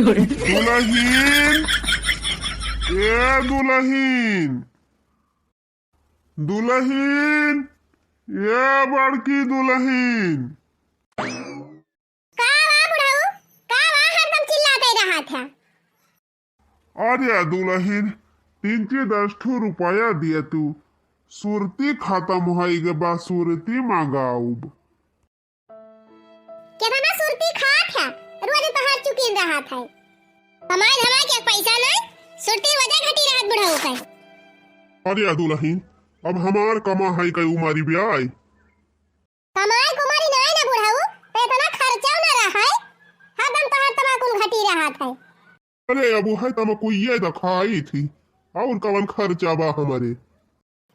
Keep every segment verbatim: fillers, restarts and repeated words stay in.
दुलहिन, ए दुलहिन, दुलहिन, ए बड़की दुलहिन। का बा बुढ़ऊ? का बा हरदम चिल्लाते रहत है? अरे दुलहिन, तीन ची दस ठू रुपया दिया तू, सुरती खतम होई गे बा, सुरती मंगाउब। केतना सुरती खात है, रोज तोहार चुकिन रहत है। कमाई धमाई के पैसा नहीं, सुरती रोजे घटी रहत बुढ़ऊ के। अरे दुलहिन, अब हमार कमा है कई उमारी ब्याय। कमाई कुमारी नाई ना बुढ़ऊ, तो इतना खर्चा ना रहा है, हरदम तोहार तमाकुल घटी रहत है। अरे अब है तमकुइये तो खाई थी, और कवन खर्चा बा हमारे?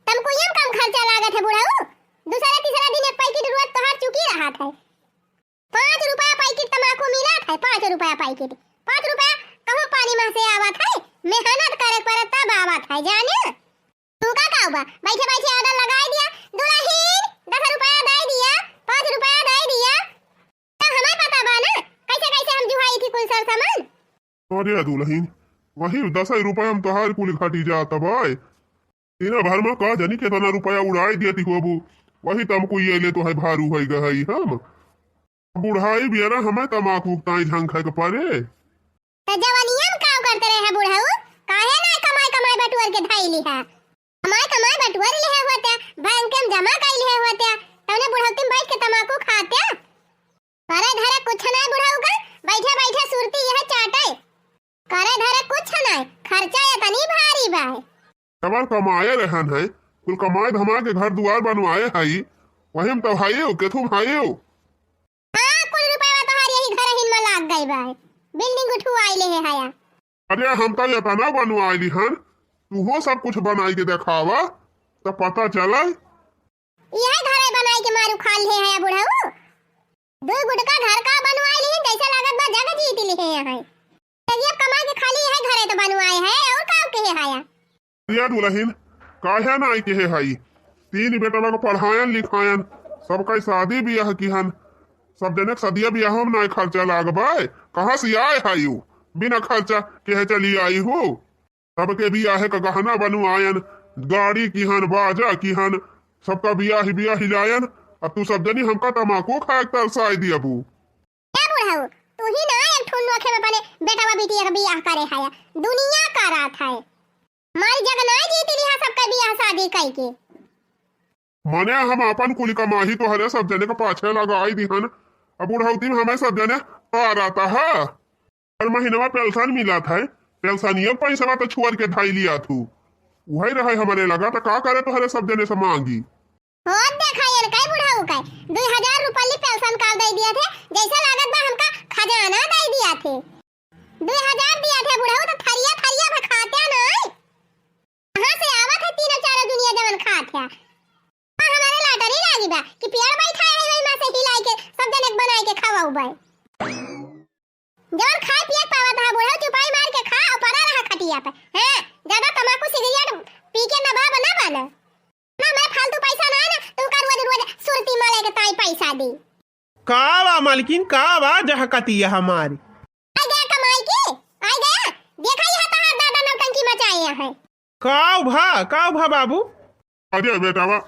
तमकुइये में कम खर्चा लागत है बुढ़ऊ, दूसरा तीसरा दिन एक पैकेट रोज तोहार चुकी रहत है। पाँच रुपया पैकेट तमाकू मिलत है, पाँच रुपया पैकेट, पाँच रुपया कहूँ पानी में से आवत है, मेहनत करे पड़त तब आवत है, जाने। तू का कहबा? बैठे बैठे ऑर्डर लगाई दिया, दुलहिन, दस रुपया दे दिया, पाँच रुपया दे दिया। तो हमें पता बा ना, कैसे कैसे हम जुहाई थी कुल सर सामान। अरे दुलहिन, वही दस रुपया हम तोहार कुल घटी जात बाय। दिन भर में का जानी केतना रुपया उड़ाई दिया थी होबू, वही तमकुइये ले तो है भारू है गहई हम। बुढ़ाई बियाना हमें तमाकू ताई झंखै के परे। त जवनिया में काव करते रहे है बुढ़ऊ? काहे ना कमाई कमाई बटुअर के धई लिहा? कमाई कमाई बटुअर लिहे होते, बैंक में जमा कई लिहे होते, तउने बुढ़ौती में बैठ के तमाकू खाते। करे धरे कुछ नाई बुढ़ऊ का, बैठे बैठे सुरती यह चाटे। करे धरे कुछ नाई, खर्चा इतनी भारी बा। डबल कमाए रहन है, कुल कमाए धमाए के घर दुआर बनवाए हई, वही में तो हइयो, केथू में हइयो। हाँ, कुल रुपया तोहार यही घर हिन में लाग गई बा, बिल्डिंग उठवाई ले है हया। अरे हम तो इतना बनवाई ली हन, तू हो सब कुछ बनाई के देखावा, तो पता चला। यह घर बनाई के मारू खा ले है बुढ़ऊ। दो गुटका घर का बनवाई ली, जैसे लागत बा जग जीत ली है यहाँ। तगिया कमा के खाली यह घरे तो बनवाए है, और का कहे हाया? अरे दुलहिन, काहे नाई कहे हाई? तीन बेटवा को पढ़ायन लिखायन, सबका शादी बियाह किहन, सब जने के सदिया बियाह में नाई खर्चा लागबे, कहाँ से आए हाई उ? बिना खर्चा कहे चली आई हो। सबके बियाहे का गहना बनवायन, गाड़ी किहन, बाजा किहन, सबका बियाह बियाह हिलायन, अब तू सब जनी हमका तमाकू खाए के तरसाई दियबू। ए बुढ़ऊ, तू ही ना एक ठुन नोखे में अपने बेटवा बिटिया के बियाह करे है, दुनिया का रात है। मारी जग ना जीत लिहा सबके बियाह शादी कई के। मने हम आपन कुल कमाही तोहरे सब जने के पाछे लगाई दिहन। अब बुढ़ौती में हमें सब जने पार आता है। हर महीनवा पेंशन मिलत है, पेंशनिया के पैसवा तो छुअर के धाई लिया थू। उहई रहे हमरे लगा, तो का करे तोहरे सब जने से मांगी। होत देखा यार, कई बुढ़ऊ कई दुई हजार रुपया ली पेंशन कार्ड दे दिया थे, जैसे लागत बा हमका खजाना दे दिया थे। दुई हजार दिया थे बुढ़ऊ, तो थरिया थरिया भर खाते ना। कहाँ से आवत है तीनों चारों दुनिया जवन खात है? हाँ, हमारे लाटरी लागी बा कि पेड़ बैठा है, वही में से हिलाई के सब जने के बनाई के खवाऊ बा। जवन खाए पिए के पावत है बुढ़ऊ, चुपाई मार के खा और पड़ा रहा खटिया पे। हाँ, ज्यादा तमाकू सिगरेट पी के नवाब ना बना। ना, मैं फालतू पैसा ना है ना, तुमका रोज रोज सुरती मले के ताई पैसा दी। का बा मालकिन, का बा जहकतिया हमारी? आ गया कमाई के, आ गया। देखा ही है तहार दादा नौटंकी मचाए हैं। का भा, का भा बाबू? अरे बेटावा,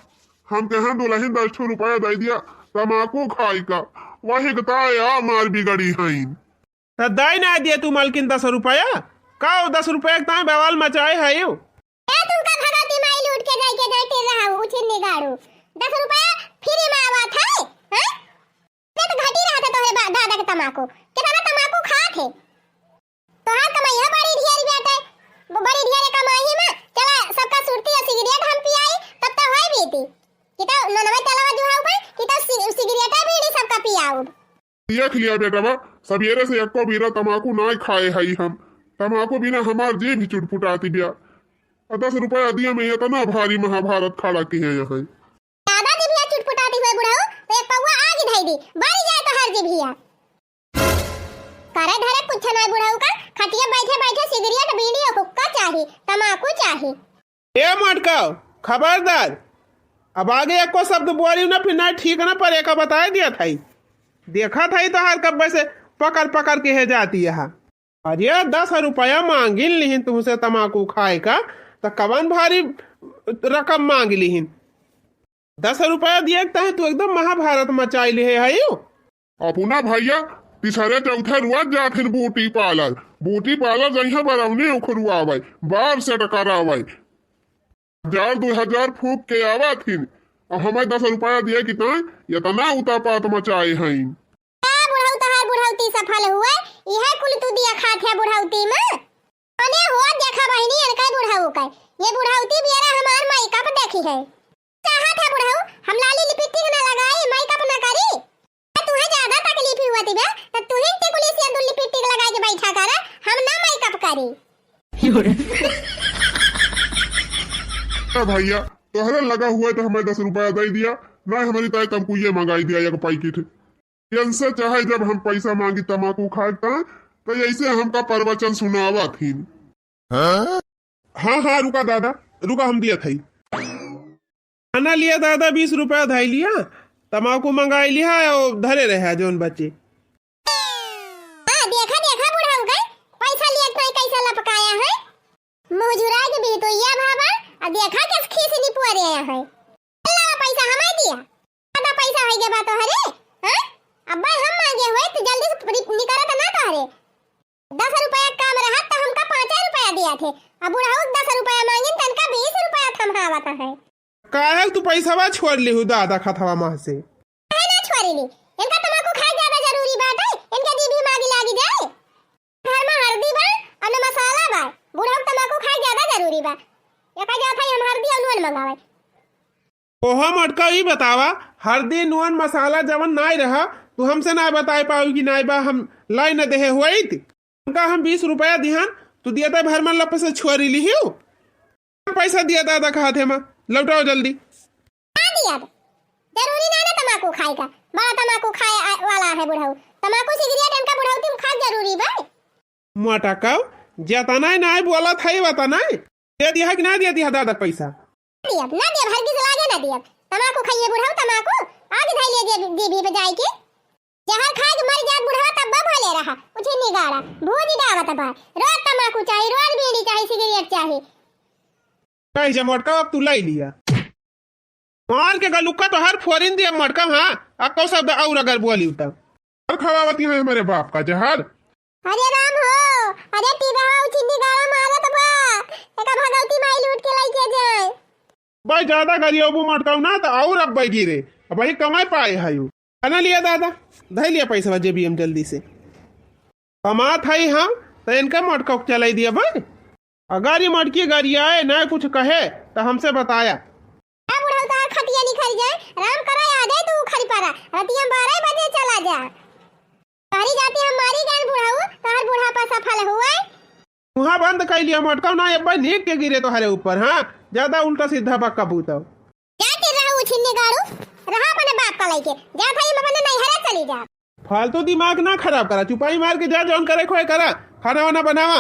हम कहें दुलहिन दस ठो रुपया दे दिया तमाकू खाई का, वही के ताई आ मार बिगड़ी हईन। त दाई ना दिए तू मालकिन दस रुपया? का हो दस रुपया के ताई बवाल मचाए है यू? ए, तुमका भगवती माई लूट के जाए के जाए तिर रहा हूँ, उछिन निगाड़ू। दस रुपया फ्री में आवत है, हैं? ते तो घटी रहा था तोहरे बा-, दादा के तमाकू। कितना तमाकू खात है? तोहार कमाई है बड़ी ढेर बेटे, ब-, बड़ी ढेर कमाई में। चला सबका सुरती और सिगरेट हम पियाई, तब तो होई बीती। कि तो ननवे तलवा जुहाऊ बा, कि तो सि-, सिगरेट बीड़ी सबका पियाऊ। देख लिया बेटवा, सबेरे से एको बीरा तमाकू नाय खाए हई हम। तमाकू बिना हमार जीभ ही चुटपुटाती बिया। आ दस रुपया दिया में इतना भारी महाभारत खड़ा किहे हई। दादा जीभिया चुटपुटाती हुए बुढ़ऊ, तो एक पौवा आग धई दी, बरी जाए तोहार जीभिया। करे धरे कुछ नाय बुढ़ऊ का, खटिया बैठे बैठे सिगरेट, बीड़ी और हुक्का चाही, तमाकू चाही। ए मटकाओ, खबरदार, अब आगे एको शब्द बोलियो ना, फिर ना ठीक ना पड़े, का बताए दिया था। देखा था तोहार कब्बे से पकड़ पकड़ के है जाती यहाँ। अरे, दस रुपया मांगिन लिहिन तुहसे तमाकू खाए का, त कवन भारी रकम मांग लिहिन? दस रुपया दिए के तहे तू एकदम महाभारत मचाई लिहे हयू। अपना भैया तीसरे चौथे रोज जाथिन ब्यूटी पार्लर, ब्यूटी पार्लर जइहे बरौनी उखरुआवे, बार सेट करावे, हजार दो हजार फूक के आवत हिन, अब हमें दस रुपया दिए कि ताई इतना उतापात मचाए हईन। का बुढ़ऊ तोहार बुढ़ौती सफल हुए, इहे कुल तू दिया खात है बुढ़ौती में। अने हो देखा बहिनी, इनका बुढ़ऊ का, ये बुढ़ौती बियरा हमार मेकअप देखी है। चाहत है बुढ़ऊ, हम लाली लिपस्टिक ना लगाई, मेकअप ना करी। तो तुहे ज्यादा तकलीफ हुआ थी बे, तो तुहे टिकुली से दो लिपस्टिक लगा के बैठा कर, हम ना मेकअप करी। ए भैया, तोहरे लगा हुआ है तो हमें दस रुपया दे दिया, ना हमारी ताई तमकुइये मंगाई दिया एक पैकेट। इनसे चाहे जब हम पैसा मांगी तमाकू खाए का, तो ऐसे हमका प्रवचन सुनावा थी। हाँ? हाँ, हाँ, रुका दादा, रुका, हम दिया था। खाना लिया दादा, बीस रुपया धाई लिया, तमाकू मंगाई लिया, और धरे रहे जोन बचे। हाँ, देखा, देखा बुढ़ऊ के, पैसा लिया तो कैसा लपकाया है। मुँह जुरा के भी तो या भावा, आ देखा के खीस नहीं पुआ रहे हैं। ला पैसा हमें दिया। ज्यादा पैसा है के बात हरे? हाँ? अब भाई हम मांगे हुए तो जल्दी से नि-, निकलत ना तो हरे। दस रुपया काम रहत तो हमका पाँच रुपया दिया थे। अब बुढ़ऊ दस रुपया मांगिन तनका बीस रुपया थमहावत है। काहे तू पैसवा छोड़ लिहू दादा खतवा माँ से? काहे ना छोड़ी ली? इनका तमाकू खाए ज्यादा जरूरी बात है, इनके जीभी मागी लागी जाए। घर में हल्दी बा, अउर मसाला बा, बुढ़ऊ तमाकू खाए ज्यादा जरूरी बा। ये कह जात है हम हल्दी अउर नून मंगावे। ओहो मोटका, ई बतावा, हरदी, नून, मसाला जवन नाई रहा, तू हमसे नाई बताए पाऊ कि नाई बा, हम लाई न देहे होइत। उनका हम बीस रुपया दिहन, तू दिया त भर मन लप से छुअरी लिहियो। पैसा दिया दादा कहा थे माँ, लौटाओ जल्दी। ना दिया, जरूरी ना ना तमाकू खाए का, बड़ा तमाकू खाए आ-, वाला है बुढ़ऊ। तमाकू सिगरेट इनका बुढ़ऊ तुम खा जरूरी बा। मोटका, जतना नाई बोलत है वतना। दे दिया कि ना दे दिया दादा पैसा? दियब, ना दियब, हरगिज लागे ना दियब। तमाकू खाइए बुढ़ऊ, तमाकू। आग धइले जे जीभी पे जाए के। जहर खाए के मर जात बुढ़वा तब भले रहा। उठे निगारा, भूज डावत बा। रोज तमाकू चाही, रोज बीड़ी चाही, सिगरेट चाही। कही जा मोटका, अब तू लाई लिया। मार के गलुक्का तो हर फोरिन दिया मोटका, हाँ। अब कौ शब्द और अगर बोली तब। और खवावती है हमारे बाप का जहर। अरे राम हो, अरे टीबा हो, चिन्नी गाड़ा मारत बा, एका भगवती माई लूट के लइके जाए। भाई ज्यादा गरियबू मटकाऊ ना तो और अब बैगी रे, अब वही कमाए पाए है यू। अना लिया दादा, धै लिया पैसा जेबी में जल्दी से। कमात है हम, तो इनका मटकाऊ चलाई दिया भाई। अगर ये मटकी गरियाए ना कुछ कहे, तो हमसे बताया। आ बुढ़ऊ तोहार खटिया निखर जाए, राम करा यादे तू उखरी पारा, रतिया बारह बजे चला जा। तोहरी जाति हम मारी गए बुढ़ऊ, तोहर बुढ़ापा सफल हुए। मुँहा बंद कइ लिया मोटका ना, अब नीक के गिरे तोहरे ऊपर, हाँ? ज्यादा उल्टा सीधा बक्का बूता। जाति रहू छिन्नी गाड़ू, रहा अपने बाप का लइके, जा भाई हम अपने नैहरे चली जा। फालतू दिमाग ना खराब करा, चुपाई मार के जा, जौन करे खोए करा, खाना वाना बनावा।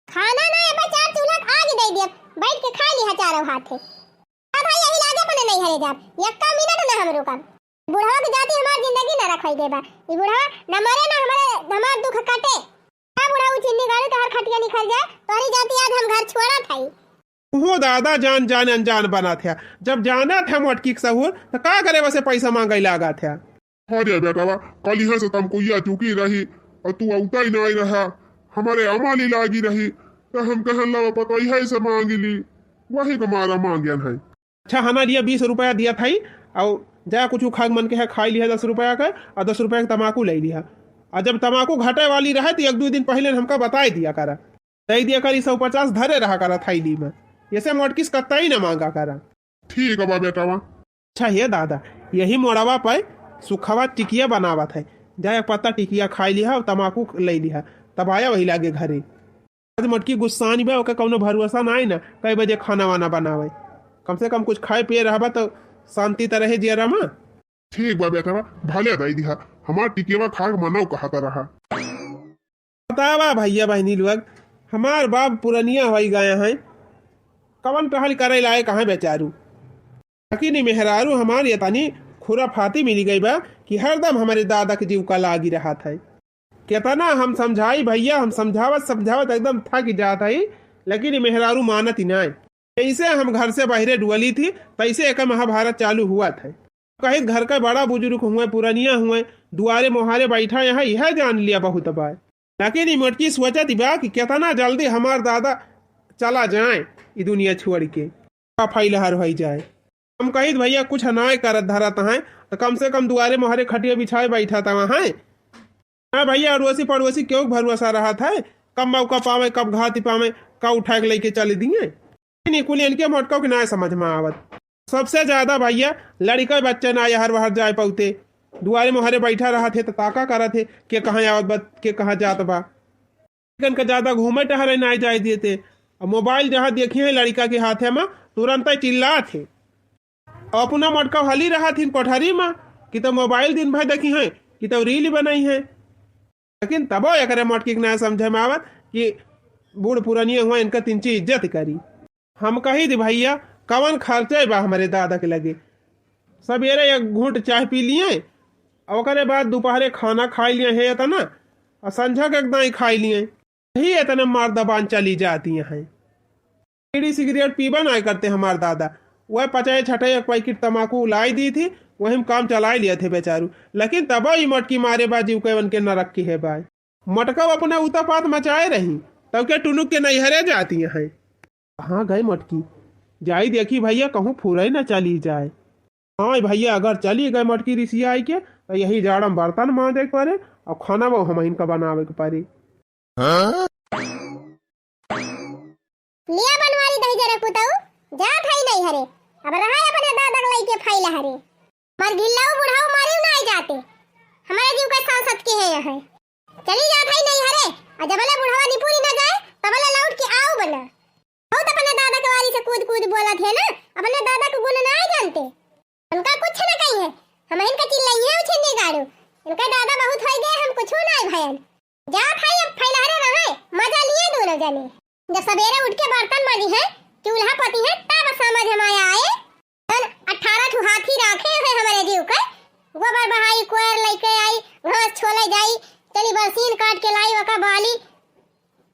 खाना ना, एमे चार चूल्हा के आग दे दिया, बैठ के खा लिहा चारों हाथे। अब भाई यही लागे अपने नैहरे जाब, यक्का मिनट ना हम रुकब। बुढ़वा के जाति हमार जिंदगी ना रखाई देबा। ई बुढ़वा न मरे ना हमारे, हमार दुख कटे। का बुढ़ऊ चिन्नी गाड़ू तोहर खटिया निकल जाए, तोहरी जाति आज हम घर छोड़ा थाई। उहो दादा जान जान अनजान बना था। जब जाना था मोटकी के सहूर, तो का करे बसे पैसा मांगे लागा था। अरे बेटवा, कल यहाँ से तमकुइया चुकी रही और तू औता ही नहीं रहा, हमारे अमाली लागी रही, तो हम कहन लगा पतोहिया से मांग ली, वही के मारा मांगन है। अच्छा, हना लिया बीस रुपया दिया था, और जा कुछ खा मन के है खाई लिया दस रुपया का, और दस रुपया के तमाकू ले लिया। और जब तमाकू घटे वाली रहे तो एक दो दिन पहले हमका बताई दिया करा, दे दिया करी सौ पचास धरे रहा करा थैली में, ऐसे मोटकिस कतई न मांगा करा। ठीक बा बेटवा। अच्छा हे दादा, यही मोड़वा पे सुखवा टिकिया बनावत है, जा एक पत्ता टिकिया खाई लिहा और तमाकू ले लिहा, तब आया वही लागे घरे। आज मोटकी गुस्सानी बा, ओके कौनो भरोसा ना है ना, कई बजे खाना वाना बनावे। कम से कम कुछ खाए पिए रहबा तो शांति त रहे जियरा में। ठीक बा बेटवा, भले दे दिहा, हमार टिकिया खा के मनऊ कहत रहा। बतावा भैया बहनी लोग, हमार बाप पुरनिया होई गए हैं, कवन टहल करे लाए कहाँ बेचारू। लेकिन ई मेहरारू हमार ये तनी खुराफाती मिली गई बा कि हरदम हमारे दादा के जीव का लागी रहत है। केतना हम समझाई भइया, हम समझावत समझावत एकदम थक जात हई, लेकिन ई मेहरारू मानत ही नाहीं। जैसे हम घर से बहरे डुअली थी, तैसे एक महाभारत चालू हुआ था। कहित घर का बड़ा बुजुर्ग हुए, पुरनिया हुए, दुआरे मोहारे बैठा यहाँ, यह जान लिया बहुत बाय। लेकिन ई मोटकी सोचत बा कि केतना जल्दी हमार दादा चला जाए ई दुनिया छोड़ के, का फैलहर होई जाए। हम कहित भइया कुछ नाय करत धरत हैं, तो कम से कम दुआरे मोहरे खटिया बिछाए बैठत हैं। हाँ भइया, अड़ोसी पड़ोसी केहू के भरोसा रहत है, कब मौका पावे, कब घात पावे, का उठा के लेके चले दिए। इन्हीं कुल इनके मोटका के नाय समझ में आवत। सबसे ज्यादा भइया लड़िका बच्चे ना हर बाहर जाए पौते, दुआरे मोहरे बैठा रहत है तो ताका करत है के कहाँ आवत बा, के कहाँ जात बा। लड़िकन का ज्यादा घूमे टहरे नाय जाए देते। अब मोबाइल जहाँ देखी है लड़िका के हाथे में, तुरंत ही चिल्लात है। अब अपना मोटका हली रहत हिन कोठरी में कि तो मोबाइल दिन भर देखी हैं कि तो रील बनाई हैं। लेकिन तबो एकरे मोटकी के ना समझे में आवत कि बूढ़ पुरानिया हुआ, इनका तिनची इज्जत करी। हम कही दी भइया, कवन खर्चे बा हमरे दादा के लगे? सबेरे एक घूंट चाय पी लिए, और ओकरे बाद दोपहरे खाना खाई लिए है इतना, और संझा के एक दाई खाई लिए, यही इतने मार दबान चली जाती हैं। बीड़ी सिगरेट पीबा नाय करते हमार दादा, वह पचाए छठे एक पैकेट तमाकू लाई दी थी, वही में काम चलाई लिए थे बेचारू। लेकिन तबो ई मोटकी मारे बाजी उके उनके नरक की है बाय। मोटका अपना उतापात मचाए रही, तब के टुनुक के नैहरे जाती हैं। कहाँ गए मोटकी? जाई देखी भइया, कहूँ फुरई न चली जाए। हाँ भइया, अगर चली गए मोटकी रिसियाई के, तो यही जाड़ा में बर्तन मांजे के पड़े और खाना वो हम इनका बनावे के पड़े। लिया बनवारी दही जरा पुताऊ, जात हई नैहरे, अब रहा अपने दादा के लइके फैला हरे। मर गिल्लाऊ बुढ़ाऊ मारियो ना आई जाते, हमारे जीव का सांसत के है यहाँ। चली जात हई नैहरे, और जबले बुढ़ावा निपुरी ना जाए, तबले लौट के आओ बना। बहुत अपने दादा के वारी से कूद कूद बोलत है ना, अपने दादा के गुण ना जानते। उनका कुछ न कही है, हम इनका चिल्लाई है उछिन्नी गाड़ू। इनका दादा बहुत हो गए, हम कुछ ना भयन। जात है अब फैलहरे रहे, मजा लिए दोनों जने। जब सवेरे उठ के बर्तन माजी है, चूल्हा पती है, तब समझ में आए। जौन अठारह ठो हाथी राखे हैं हमारे जीव के, गोबर बहाई, कोयर लेके आई, घास छोले जाई, चली बरसीन काट के लाई, ओका बाली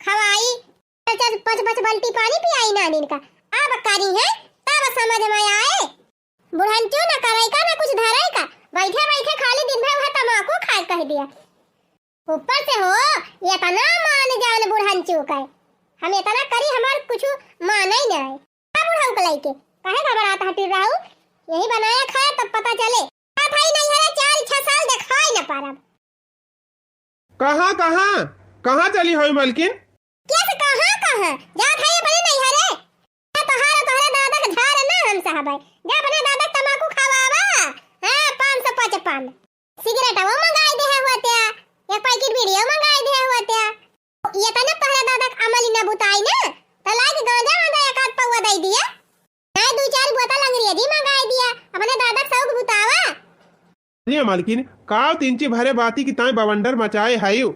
खवाई, चार चार पाँच पाँच बाल्टी पानी पियाई नानीन का। अब करी है, तब समझ में आए। बुढ़ंचू न करे का, न कुछ धरे का, बैठे बैठे खाली दिन भर वह तमाकू खाए कह दिया। ऊपर से हो, इतना मान जान बुढ़ंचू का, हम इतना करी, हमार कुछ माने ही ना है। का बुढ़ऊ के लइके काहे घबरात हटी रहू? यही बनाया खाया तब पता चले। का भाई नहीं है, चार छह साल दिखाई न पारब। कहाँ, कहाँ, कहाँ चली होई मलकिन? कैसे कहाँ, कहाँ? जात है अपने नैहरे। ए तोहार, तोहरे दादा के झाड़ ना हम सहबै। जा अपने दादा के तमाकू खवावा। हाँ, पाँच सौ पचपन। सिगरेटवा मंगाई दे है होत्या, एक पैकेट बीड़ियो मंगाई दे है होत्या। ये तने तोहरे दादा के अमली न बुताई ना, त लाइके गांजा वांजा एक आध पौवा दई दिया। नहीं, दू चार बोतल अंग्रेजी मंगाई दिया, अपने दादा के शौक बुतावा। अरे मालकिन, का तिनची भरे बाती की ताई बवंडर मचाए हयू?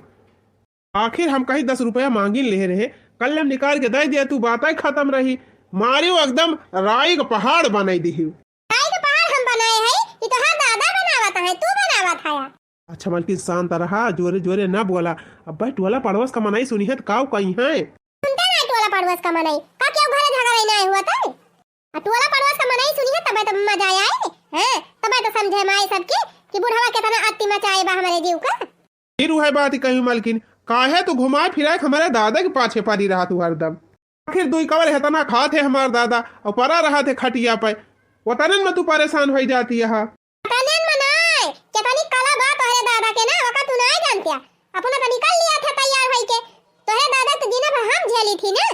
आखिर हम कहीं दस रुपया मांगिन लेहे रहे, कल हम निकाल के दे दिया, तू बात ही खत्म रही। मारियो एकदम राई का पहाड़ बनाई दिही। राई का पहाड़ हम बनाए है कि तोहार दादा बनावत है, तू बनावत है? अच्छा मालकिन, शांत रहा, जोरे जोरे ना बोला। अब भाई टोला पड़ोस का मनई सुनी है तो काऊ कही है? सुनते ना टोला पड़ोस का मनई, का क्यों घरे झगड़ा ही ना हुआ था? आ टोला पड़ोस का मनई सुनी है तबे तो मजा आए, हैं? तबे तो समझे में आए सबके कि बुढ़वा कितना अति मचाए बा हमारे जीव का। फिर वह बात कही मालकिन, काहे तू घुमाए फिराए के हमारे दादा के पाछे पड़ी रहा तू हरदम? आखिर दुई कवर हेतना खात है हमार दादा और परा रहा थे खटिया पे, वतनन में तू परेशान होई जाती है। वतनन में नाय, केतनी कला बा तोहरे दादा के ना, वका तू नाय जानतिया। अपना तो निकल लिया था तैयार होई के, तोहरे दादा तो जीना भर हम झेली थी ना।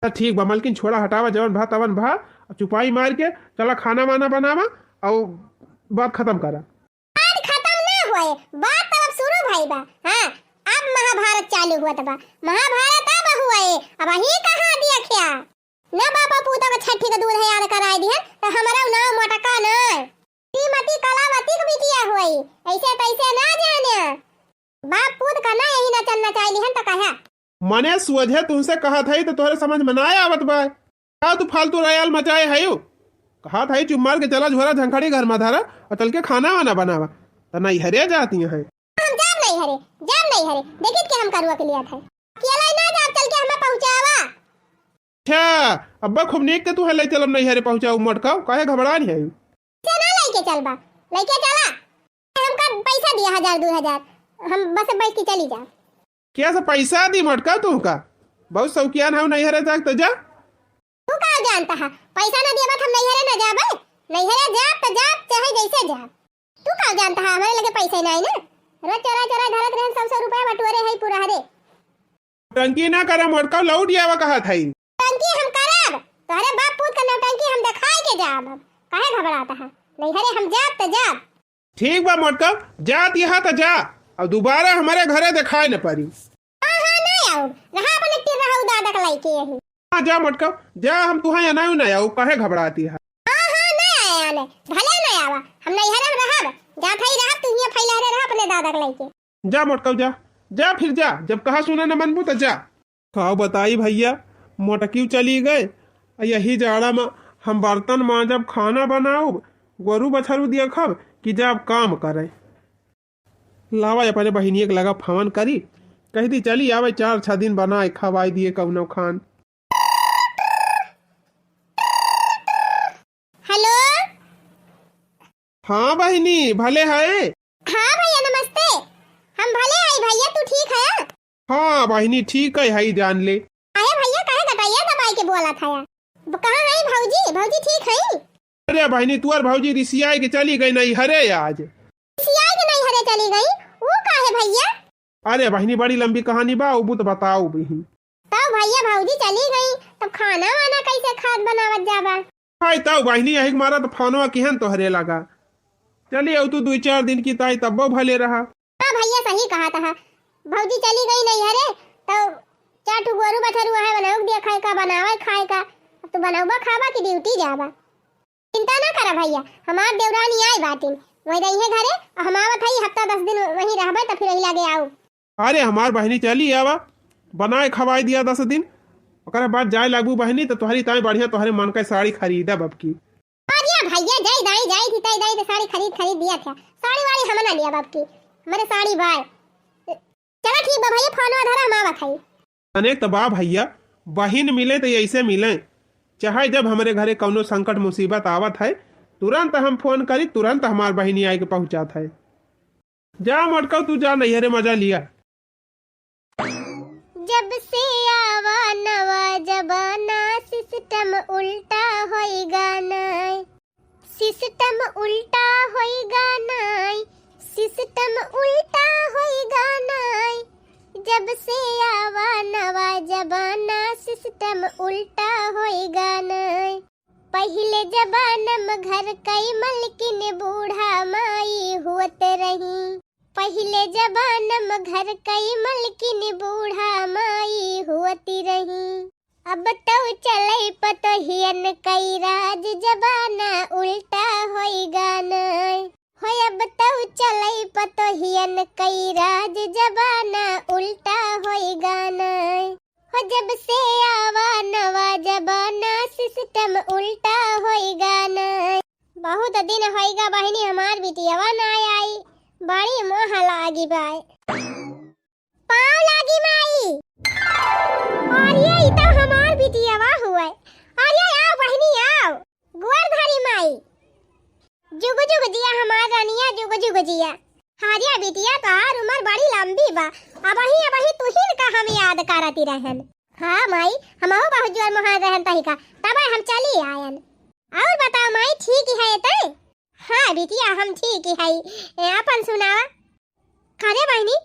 तो ठीक बा मलकिन, छोड़ा हटावा, जवन भा तवन भा, अब चुपाई मार के चला खाना वाना बनावा और बात खत्म करा। बात खत्म ना होए, बात तो अब शुरू भई बा। हाँ, अब महाभारत चालू हुआ बा। महाभारत अब हुए, अब ही कहाँ दिया क्या? ना बापा पूता का छठी का दूध है याद कराए दिया, तो हमारा नाम मटका ना। श्रीमती कलावती के बिटिया हुई, ऐसे तैसे ना जाने। बाप पूत का ना यही ना चलना चाहिए हन तो कहा। मने सोझे तुमसे कहत हई तो तोहरे समझ में ना आवत बा। का तू फालतू रायल मचाए हयू? कहत हई चुप मार के चला झोरा झंखड़ी घर में धरा और चल के खाना वाना बनावा। त नैहरे जाती हैं। हम जाब नैहरे, जाब नैहरे, देखित के हम करुआ के लियात है। अकेला ही ना जाब, चल के हमें पहुँचावा। अच्छा, अब्बा खूब नीक के तुहे ले चलब नैहरे पहुँचाऊ मोटकाऊ, काहे घबरान है? से ना लेके चलबा, लेके चला। हमका पैसा दिया हजार, दो हजार, हम बस बैठ के चली जा। क्या से पैसा दी मोटकाऊ तुमका? बहुत शौकियान है नैहरे जाके तो जा। तू का जानता है, पैसा ना दिया बात हम नैहरे ना जाबे, नैहरे जाब तो जाब, चाहे जैसे जाब। तू का जानता है, हमारे लगे पैसे नहीं ना, रोज चोरा चोरा धरत रहन, सौ सौ रुपया बटोरे है पूरा हरे। टंकी ना करे मोटकाऊ, लौट आवा कहत है। टंकी हम करब, तोहरे बाप पूत का नौटंकी हम दिखाए के जाब, अब काहे घबराता है, नैहरे हम जाब तो जाब। ठीक बा मोटकाऊ, जात यहाँ तो जा, अब दोबारा हमारे घरे दिखाए न पड़ी। हाँ, हाँ, ना आउब। रहा अपने टिर्रहू दादा के लइके यही। हाँ, जा मोटकाऊ, जा, हम तुहाँ अनाऊ ना आउब, काहे घबराती है? हाँ, हाँ, ना आए आने, भले ना आवा, हम नैहरे में रहब, जात ही रहब, तू हियाँ फैलहरे रह अपने दादा के लइके। जा मोटकाऊ, जा, जा फिर जा, जब कहा सुना न मनबू तो जा। का बताई भइया, मोटकिउ चली गए, आ यही जाड़ा में हम बर्तन माँजब, खाना बनाउब, गोरू बछरू देखब कि जाब काम करे। लावा अपने बहिनिया के लगा फोन करी, कहि दी चली आवे, चार छह दिन बनाए खवाई दिए कउनो खान। हेलो। हाँ बहिनी, भले है? हाँ भइया नमस्ते, हम भले है भइया, तू ठीक है? हाँ बहिनी, ठीक है, है जान ले। अरे भइया, काहे गटैया दबाई के बोलत है? ब-, कहाँ है भौजी? भौजी ठीक है? अरे बहिनी, तुअर भौजी रिसियाई के चली गई नैहरे आज। रिसियाई के नैहरे चली गई? वो काहे भइया? अरे बहिनी, बड़ी लंबी कहानी बा, उबू तो बताउब ही। तब भइया भौजी चली गई, तब खाना वाना कैसे खात बनावत जाबा? हाय तब बहिनी, यही के मारा तो फोनवा किहन तोहरे लगा। चली अब तू दुई चार दिन की ताई तब्बो भले रहा। हाँ भइया, सही कहत है, भौजी चली गई नैहरे, तो चार ठो गोरू बछरू है, बनाउक दिया खाए का, बनावे खाए का। अब तू बनउबा खाबा कि ड्यूटी जाबा? चिंता ना करा भइया, हमार देवरानी आई बाटिन, वही रही है घरे, और हम आवत हई हफ्ता दस दिन वहीं रहबे, तो फिर वही लागे आउब। अरे हमार बहिनी चली आवा, बनाए खवाए दिया दस दिन, ओकरे बाद जाए लागबू बहिनी, तो तोहरी ताई बढ़िया तोहरे मन का साड़ी खरीदब अब की। अरे भइया, जाई दाई, जाई थी, ताई दाई तो साड़ी खरीद, खरीद दिया था। साड़ी वाड़ी हम ना लिया बाप की, हमारे साड़ी बाय। चला ठीक बा भइया, फोनवा धरा, हम आवत हई। अनेक तो बा भइया, बहिन मिले तो ऐसे मिले, चाहे जब हमरे घरे कउनो संकट मुसीबत आवत है, तुरंत हम फोन करी, तुरंत हमार बहिनी आए के पहुँचात है। जा मोटकऊ, तू जा नैहरे मजा लिया। जब से आवा नवा जमाना, सिस्टम उल्टा होई गाना, सिस्टम उल्टा होई गाना, सिस्टम उल्टा होई गाना। जब से आवा नवा जमाना, सिस्टम उल्टा होई गाना। पहिले जमाना में घर कई मलकिन बूढ़ा माई होत रही। पहिले जमाना में घर कई मलकिन बूढ़ा माई होत रही। अब तौ चलै पतोहियन कई राज, जमाना उल्टा होई गाना। हो अब तौ चलै पतोहियन कई राज, जमाना उल्टा होई गाना। हो जब से आवा नवा जमाना, सिस्टम उल्टा होई गाना। बहुत दिन होइगा बहिनी, हमार बिटियावा ना आई, बड़ी मोह लागी बाय। पाँव लागी माई। अरे ई तो हमार बिटियावा हुए। अरे आओ बहिनी आओ, गोर धरी माई। जुग जुग जिया हमार रानिया, जुग जुग जिया। अरे बिटिया, तोहार उमर बड़ी लंबी बा, अबही अबही तुहिन का हम याद करती रहन। हाँ माई, हमहू बहुत जोर मोहान रहन तही का, तब हम चली आयन। और बताओ माई, ठीक है तै? हाँ बिटिया, हम ठीक ही है। ए, अपन सुनावा। करे बहिनी,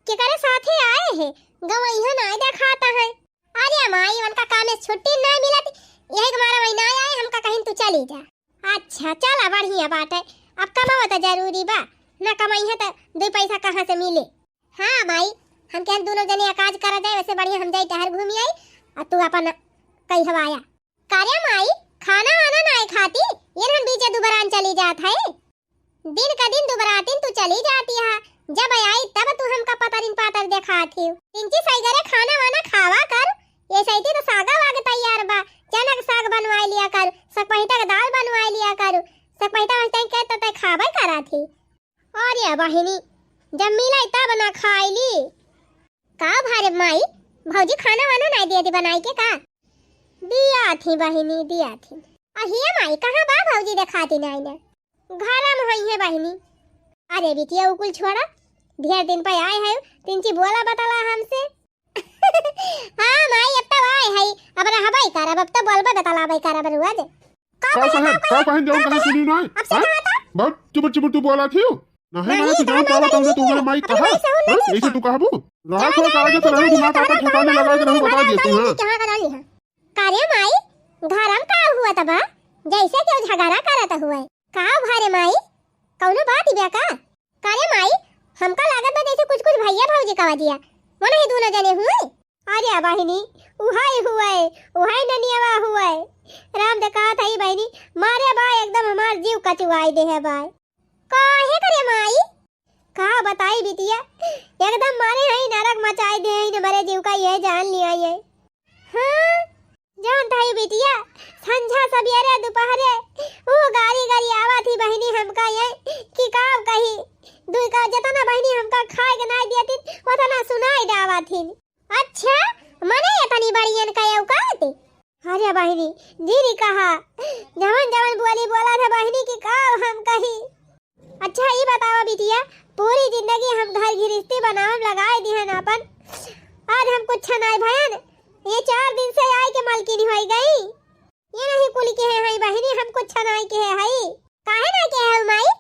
केकरे साथे आए है? गवैया नाय देखाता है। अरे माई, उनका कामे से छुट्टी नाय मिलत, यही के मारा वही नाय आए, हमका कहिन तू चली जा। अच्छा, चला बढ़िया बात है, अब कमावा तो जरूरी बा, ना कमाई है तो दो पैसा कहाँ से मिले? हाँ माई, हम कहेन दोनों जने काज करा जाए, वैसे बढ़िया हम जाई टहर घूमी आई, और तू अपन कही हवाया। का रे माई, खाना वाना नाय खाती, ये हम बीचे दुबरान चली जात है। दिन का दिन दुबरातिन तू चली जाती है, जब आई तब तू हमका पतरिन पातर देखात ही। इंची सैगरे खाना वाना खावा कर, ये सैती तो सागा वाग तैयार बा, चना के साग बनवाई लिया कर, सकपहिता के दाल बनवाई लिया कर, सकपहिता वही तई के तो तै खाबे करा थी। अरे बहिनी, जब मिला तब ना खाइली। का भा रे माई, भौजी खाना वाना नाई दिया थी बनाई के का? दिया थी बहिनी, दिया थी। अहिया माई, कहाँ बा भौजी, देखाती नाई ना। घरम होई है बहिनी। अरे बिटिया, उ कुल छोड़ा, ढेर दिन पे आए है, तिनची बोला बतला हमसे। हाँ माई, अब तो आए है, अब रहबे करब, अब तो बोलबे बतलाबे करब रोज। का का कहे, कहे, का का कहे? कहे, जौन का कहे कहे? सुनी ना, अब से हैं? कहा था? बहुत चुबुर चुबुर तू बोला थी। नहीं, नहीं, नहीं, तू जौन जौन कहबा, तौन तू हमरे माई कहा। अरे, माई, सहूल नहीं ऐसे था। तू कहबू? रहा जौन थोड़ा जौन कागज से रहे, दिमाग आपन ठिकाने लगा के नहीं बता दिए तू, हाँ। कहाँ करा ली है? का रे माई, घरम का हुआ तबा? जैसे केहू झगड़ा करत हुए। का भा रे माई, कौनो बात बा का? का रे माई, हमका लागत बा जैसे कुछ कुछ भैया भौजी का वजिया, वो नहीं दोनों जने हुए। अरे बहिनी, उहाई हुए, उहाई ननियावा हुए। राम दे कहा था बहिनी, मारे बा एकदम हमार जीव कचुआई दे है बा। काहे करे माई? का बताई बिटिया, एकदम मारे हई नरक मचाई दे हई न, मरे जीव का ये जान लिया ये। हाँ, जानत हई बिटिया, संझा सबेरे दुपहरे वो गारी गारी आवत ही बहिनी हमका ये कि का कही, दुई का जतना बहिनी हमका खाए के नाई दियतिन, ओतना सुनाई डावत ही। अच्छा, मने इतनी बड़ियन का औकात? अरे बहिनी, जिन कहा, जवन जवन बोली बोला था बहिनी कि का हम कही। अच्छा, ई बतावा बिटिया, पूरी जिंदगी हम घर गृहस्थी बनावे में लगाए दिहन अपन, आज हम कुछ नाई भयन, ये चार दिन से आए के मलकिन होई गई। ये नहीं कुल के है, है बहिनी, हम कुछ नाई के है, है। काहे नाई के है माई?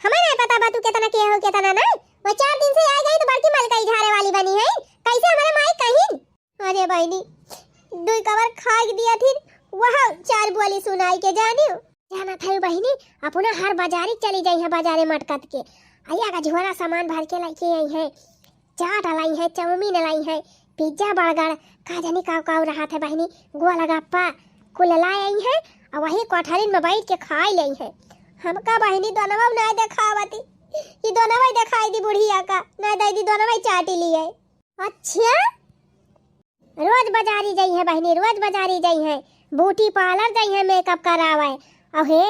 हमें नाई पता बा तू केतना के हो, केतना नाई। वो चार दिन से आए गई तो बड़की मलकई झारे वाली बनी है। कैसे हमारे माई कहिन? अरे बहिनी, दुई कवर खाई दिया थी, वह चार बोली सुनाई के जानियो। जानत है बहिनी, अपना हर बाजारी चली जाई है, बाजारे मटकत के। अइया का झोरा सामान भर के लेके आई है। चाट लाई है, चाउमीन लाई है, पिज्जा, बर्गर, का जानी का का रहा था बहिनी, गोलगप्पा, कुल लाई आई है। और वही कोठरिन में बैठ के खाई लाई है। हमका बहिनी दोनवा नाई देखावती, ये दोनवा देखाई दी बुढ़िया का, नाई दे दी दोनवा चाटी लिए। अच्छा, रोज बाजारी जाई है बहिनी, रोज बाजारी जाई है, ब्यूटी पार्लर जाई है, मेकअप करावे। अहे,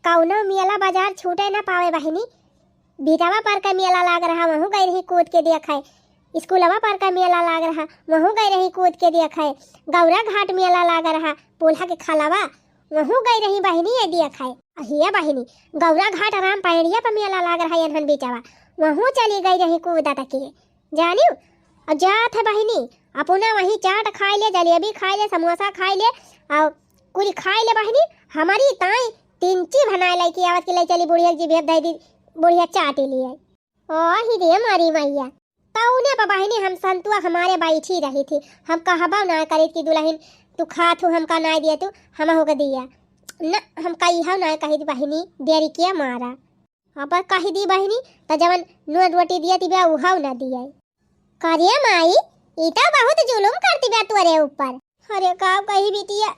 कौनो मेला बाजार छूटे ना पावे बहिनी। बीटवा पर का मेला लाग रहा, वहूँ गई रही कूद के देखे। स्कूलवा पर का मेला लाग रहा, वहूँ गई रही कूद के देखे। गौरा घाट मेला लाग रहा, पोल्हा के खलवा, वहूँ गई रही बहिनी ये देखे। अहिया बहिनी, गौरा घाट राम पैड़िया पर मेला लाग रहा, एनहन बीटवा, वहूँ चली गई रही कूदत के। जानियो, और जात है बहिनी, अपना वही चाट खाई ले, जलेबी खाई ले, समोसा खाई ले, और कुल खाई ले बहिनी। हमारी ताई तिनची भनाए लइके आवत कि ले चली बुढ़िया जी भेद दे दी, बुढ़िया चाटी लिए। ओ ही रे मारी मैया, तौने पर बहिनी हम संतुआ हमारे बैठी रही थी। हम कहबा ना करी कि दुल्हन तू खात हो, हमका ना दिया तू, हम हो के दिया। न, हम कही हो ना कही बहिनी, देरी किया मारा। अब कहि दी बहिनी, त जवन नून रोटी दिया तिबिया, उहउ न दिया। करे माई, ई त बहुत जुलुम करती बा तोरे ऊपर। अरे का कही बिटिया,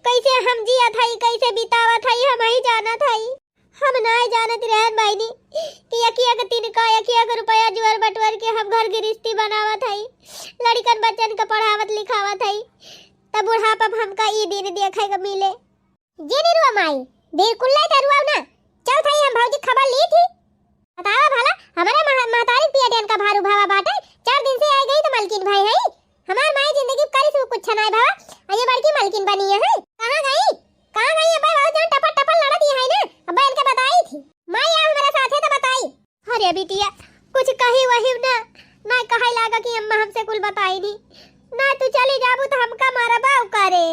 कैसे हम जियत हई, कैसे बितावत हई, हम ही जानत हई। हम नाय जानत रहन बहिनी कि एक एक तिनका, एक एक रुपया जोर बटोर के हम घर गिरस्ती बनावत हई, लड़िकन बच्चन के पढ़ावत लिखावत हई, तब बुढ़ापा में हमका ई दिन देखे के मिले। जे निरुआ माई, बिल्कुल नहीं तरुआ ना। चल थाई हम भौजी खबर ली थी। बतावा भला, हमारे मह-, महतारी पिया डेन का भारू भावा बाटे, चार दिन से आई गई तो मलकिन भाई है। हमार माई जिंदगी करे से कुछ नाय भावा, आ ये बड़की मलकिन बनी है। कहाँ गई? कहाँ गई? अब्बा बहुत जन टपर टपर लड़ा दिया है ना, अब्बा इनके बताई थी। माई आ हमारे साथे तो बताई। अरे बिटिया, कुछ कही वही ना, ना कहे लागा कि अम्मा हमसे कुल बताई नी। ना तू चली जाबू तो हमका मारबा करे।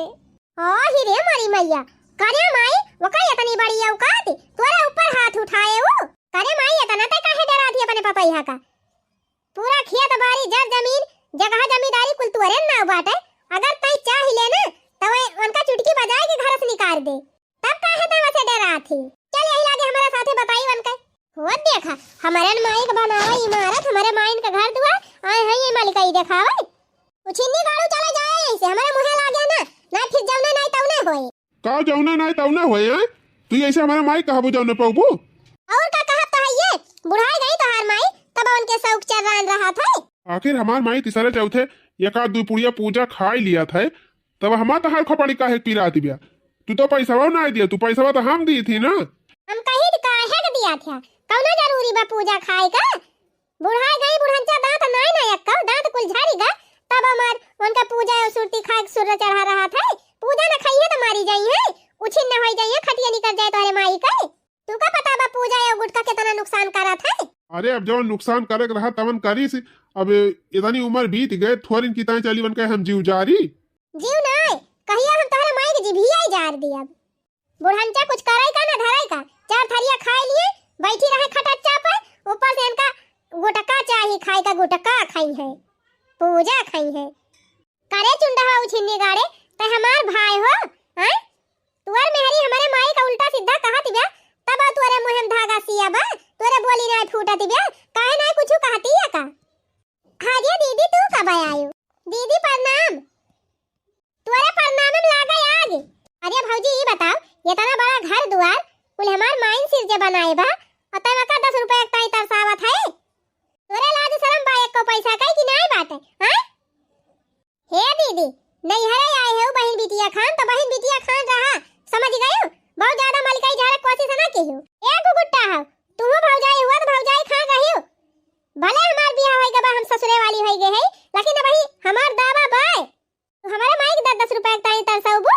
ओ ही रे मारी मैया, करे माई, वो का इतनी बड़ी औकात, तोरे ऊपर हाथ उठाए वो? करे माई, इतना ते काहे डरात ही अपने पतोहिया का? पूरा खेत बाड़ी, जर जमीन, जगह जमींदारी कुल तोरे नाव बाटे। अगर तई चाह ले ना, तो वह उनका चुटकी बजाए के घर से निकाल दे। तब काहे ते वसे डरात ही? चल यही लागे हमारे साथे बताई उनके। हो देखा, हमारे माई के बनावा इमारत, हमारे माइन के घर दुआर, आए हैं ये मालिकाई देखावे। उछिन्नी गाड़ू चला जाए यहीं से, हमारे मुँहे लागे ना, ना फिर जौने नाई तौने होए। का जौने नाई तौने होए, हैं? तू ऐसे हमारे माई कहबू जौने पौबू? और का कहत तो है ये, बुढ़ाई गई तोहार माई, तब उनके शौक चर्रान रहा था। आखिर हमार माई तीसरे चौथे एक आध दू पुड़िया पूजा खाई लिया था, तब हमार तहार खोपड़ी काहे पिरात बिया? तू तो पैसवा नाई दिया, तू पैसवा तो हम दी थी ना। हम कही तो काहे के दिया था, कौनो जरूरी बा पूजा खाए का? बुढ़ाए गई बुढ़ंचा, दांत नाय ना एक्को, दांत कुल झरि गा, तब हमार उनका पूजा और सुरती खाए के सुर चढ़ा रहत है। पूजा न खइहे तो मारी जाइहे, उछिन्न होइ जाइहे, खटिया निकल जाए तोहरे माई के। तू का पता बा पूजा या गुटखा केतना नुकसान करत है? अरे, अब जवन नुकसान करे के रहा तवन करिस। अब इतनी उमर बीत गए, थोरिन की ताई चली बन के हम जीव जारी। जीव नाय, कहिया हम तोहरे माई के जिभिया ही जार दियब। बुढ़ंचा कुछ करे का ना धरे का, चार थरिया खाए लिए बैठी रहे खटच्चा पे, ऊपर से इनका गुटखा चाही खाए का, गुटखा खाई है, पूजा खाई है। करे चुंडहवा उछिन्नी गाड़े, तै हमार भाई हो, हैं? तुअर मेहरी हमरे माई का उल्टा सीधा कहत बिया, तब तुअरे मुँह में धागा सिया बा, तुअरे बोली नाय फूटत बिया, काहे नाय कुछु कहती है का? हाँ रे दीदी, तू कब आयु? दीदी प्रणाम। तुअरे प्रणाम में लागे आग। अरे भौजी, ई बताओ, इतना बड़ा घर दुआर, कुल हमार माइन सिर जे बनाए बा, और तै वका दस रुपया के ताई तरसावत है? तोरे लाज शरम बा एको पैसा कई कि नाय बाटे, हाँ? हे दीदी, नैहरे आए हो बहिन बिटिया खान, तो बहिन बिटिया खान रहा, समझ गयो? बहुत ज्यादा मलिकाई झाड़े कोशिश ना की हो। ए गुगुट्टा हो, तुहू भौजाई हुआ तो भौजाई खान रही हो। भले हमार बियाह होई गबा, हम ससुरे वाली होई गए है, लेकिन अब ही हमार दावा बाय। तू हमारे माई के दस दस रुपया के ताई तरसउबू?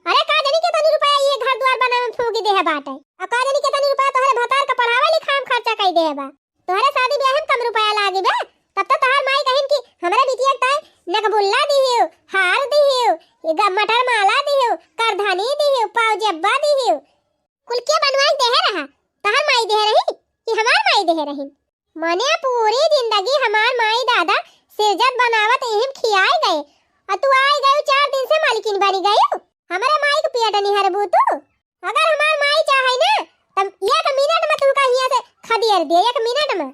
अरे का जानी केतनी रुपया ये घर दुआर बनावे में फूंकी देहे बाटे। आ का जानी केतनी रुपया तोहरे भतार का पढ़ावे लिखावे में खर्चा कई देहे बा। तोहरे शादी ब्याह में कम रुपया लागी बे? तब तो तोहार माई कहिन कि हमरे बिटिया के ताई नकबुल्ला दिहियो, हार दिहियो, ये ग-, मटर माला दिहियो, करधनी दिहियो, पाव जेब्बा दिहियो। कुल के बनवाई देहे रहा? तोहार माई देहे रही कि हमार माई देहे रही? मने पूरी जिंदगी हमार माई दादा सिरजत बनावत इहिम खियाए गए, और तू आई गयू चार दिन से मालकिन बनी गयू। हमरे माई के पेट निहरबू तू। अगर हमार माई चाहे ना, तब एक मिनट में तुमका हियां से खदेड़ दे, एक मिनट में।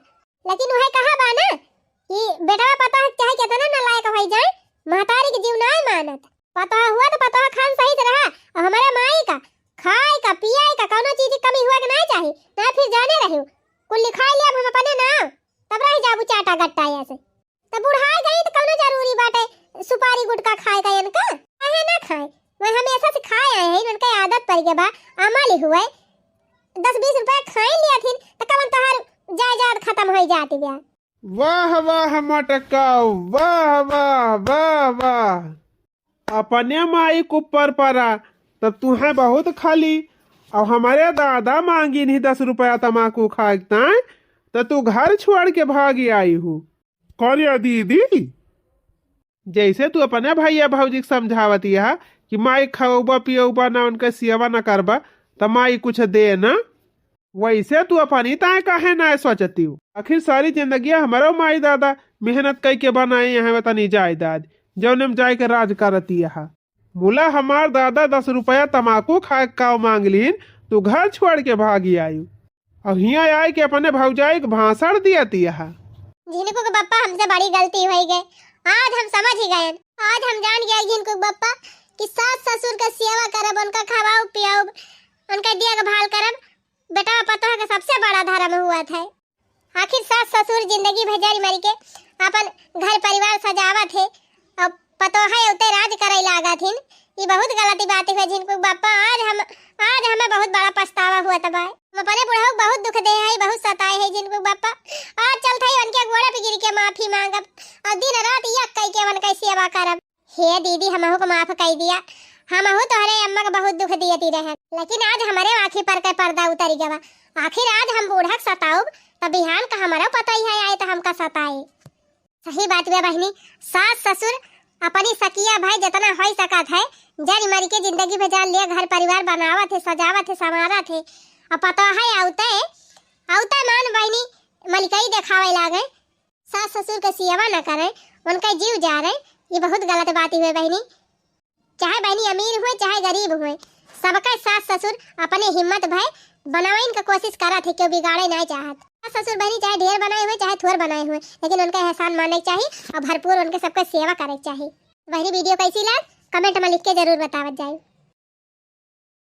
लेकिन वह कहा बा ना कि बेटवा पता है चाहे कितना नालायक हो जाए, महतारी के जीव नाय मानत। पतोह हुआ तो पतोह खान सही से रहा, और हमारे माई का खाए का पियाए का कौनो चीज की कमी हुआ के नाय चाही, ना फिर जाने रहियो, कुल लिखाई ले अब हम अपने नाम, तब रह जाबू चाटा गट्टा ऐसे। तब बुढ़ाए गई तो कौनो जरूरी बाटे सुपारी गुटखा खाए का इनका? काहे ना खाए, वह हमेशा से खाए आए हैं, इनके आदत पड़ गया बा, अमल हुए। दस बीस रुपया खाए लिया थिन तो कवन तोहार जायदाद खत्म हो जाती बा। वाह, वाह, मटकाऊ, वाह, वाह, वाह, वाह। अपने माई के ऊपर परा, तब तुहें बहुत खाली। अब हमारे दादा मांगी नहीं दस रुपया तमाकू खाए के ताई, तो तू घर छोड़ के भागी आई हूँ। करिया दीदी, जैसे तू अपने भैया भौजी के समझावत यह कि माई खौबा पियौबा ना, उनके सेवा ना करबा, त माई कुछ दे ना। वैसे तू अपनी ताए काहे ना सोचती हो? आखिर सारी जिंदगी हमारो माई दादा मेहनत कई के बनाए यहाँ वतनी जायदाद, जौने में जाए के राज करती है। मुला हमार दादा दस रुपया तमाकू खाए का मांग लीन, तू घर छोड़ के भागी आयु। अब हियाँ आए के अपने भौजाई के भाषण दियती है। झिनकू के बप्पा, हमसे बड़ी गलती होई गए। आज हम समझ ही गए, आज हम जान गए झिनकू के बप्पा कि सास ससुर के सेवा करब, उनका खवाउब पियाउब, उनका देखभाल करब, बेटा पतोह के सबसे बड़ा धर्म हुआ था। आखिर सास ससुर जिंदगी भर जरि मरि के अपन घर परिवार सजावत है, अब पतोह अउते राज करे लागत हिन। ई बहुत गलत बात है झिनकू बप्पा। आज हम, आज हमें बहुत बड़ा पछतावा हुआ तब है। हम अपने बुढ़ऊ बहुत दुख दे है, बहुत सताए है झिनकू बप्पा। आज चलत है उनके गोड़ा पे गिर के माफी मांगब और दिन रात यक कई के उनके सेवा करब। हे दीदी, हमहू को माफ कई दिया। हमहू तोहरे अम्मा के बहुत दुख दियती रहे, लेकिन आज हमारे आँखी पर के पर्दा उतरी गवा। आखिर आज हम बूढ़ा के सताउब, त बिहान का हमारो पतोही है आए त हमका सताए। सही बात बा बहिनी, सास ससुर अपनी सकिया भाई जितना होई सकत है, जरि मरि के जिंदगी भर जान ले घर परिवार बनावत है, सजावत है, संवारत है। अब पतोह है अउते, अउते मान बहिनी मलिकई देखावे लागे। सास ससुर के सियवा न करे, उनका जीव जा रहे, ये बहुत गलत बात हुए बहिनी। चाहे बहिनी अमीर हुए, चाहे गरीब हुए, सबके सास ससुर अपने हिम्मत भय बनावे के कोशिश करत है, क्यों बिगाड़े नहीं चाहत। सास ससुर बहिनी चाहे ढेर बनाए हुए, चाहे थोर बनाए हुए, लेकिन उनका एहसान माने के चाहिए और भरपूर उनके सबके सेवा करे के चाहिए। बहिनी, video कैसी लाग, comment में लिख के जरूर बतावत जाए।